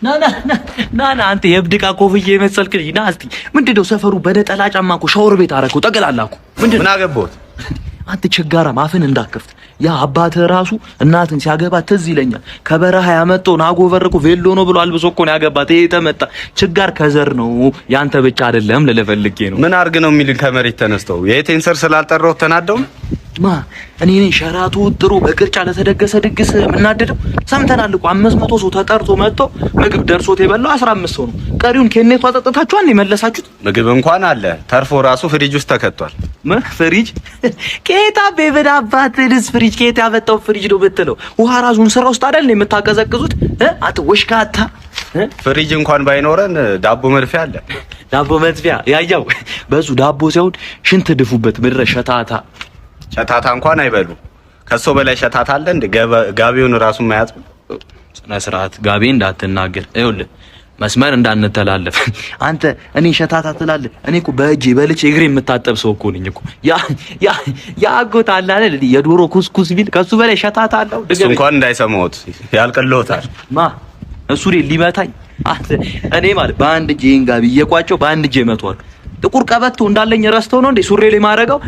ና ና ና ና ና፣ አንተ የእብድ ዕቃ ኮፍዬ የመሰልክ ልጅ፣ ና እስቲ። ምንድነው ሰፈሩ በነጠላ ጫማ እኮ ሻወር ቤት አደረከው ጠቅላላ እኮ። ምንድነው? ምን አገባሁት? አንተ ችጋራም፣ አፍን እንዳከፍት። ያ አባትህ ራሱ እናትን ሲያገባ ትዝ ይለኛል። ከበረሃ ያመጣውን አጎበር እኮ ቬሎ ነው ብሎ አልብሶ እኮ ነው ያገባት። ይሄ የተመጣ ችጋር ከዘር ነው፣ ያንተ ብቻ አይደለም ልልህ ፈልጌ ነው። ምን አርግ ነው የሚልን? ከመሬት ተነስተው የቴንሰር ስላልጠራሁት ተናደው። ማ እኔ ነኝ ሸራቱ ጥሩ በቅርጫ ለተደገሰ ድግስ የምናደደው? ሰምተናል እኮ፣ 500 ሰው ተጠርቶ መጥቶ ምግብ ደርሶት የበላው 15 ሰው ነው። ቀሪውን ኬኔቱ አጠጥታችኋል የመለሳችሁት። ምግብ እንኳን አለ፣ ተርፎ ራሱ ፍሪጅ ውስጥ ተከቷል። ምን ፍሪጅ? ኬታ ቤበዳ አባትህንስ ፍሪጅ ኬታ ያመጣው ፍሪጅ ነው ብትለው፣ ውሃ ራሱን ስራ ውስጥ አይደል የምታቀዘቅዙት? አንተ ወሽካታ። ፍሪጅ እንኳን ባይኖረን ዳቦ መድፊያ አለ። ዳቦ መድፊያ ያያው በሱ ዳቦ ሳይሆን ሽንት ድፉበት ምድረ ሸታታ። ሸታታ እንኳን አይበሉ። ከሶ በላይ ሸታታ አለ እንዴ? ጋቢውን ራሱ ማያጽ። ስነ ስርዓት፣ ጋቤ እንዳትናገር። ይኸውልህ፣ መስመር እንዳንተላለፍ። አንተ እኔ ሸታታ ትላለህ። እኔ እኮ በእጄ በልቼ እግሬ የምታጠብ ሰው እኮ ነኝ እኮ። ያ ያ ያ አጎት አለ አይደል? የዶሮ ኩስኩስ ቢል ከሱ በላይ ሸታታ አለው? እሱ እንኳን እንዳይሰማዎት ያልቅልዎታል። ማ እሱ ሊመታኝ? እኔ ማለት በአንድ እጄ ይሄን ጋቢ እየቋጨው በአንድ እጄ እመታዋለሁ። ጥቁር ቀበቶ እንዳለኝ ረስተው ነው እንዴ ሱሬ ላይ ማረገው?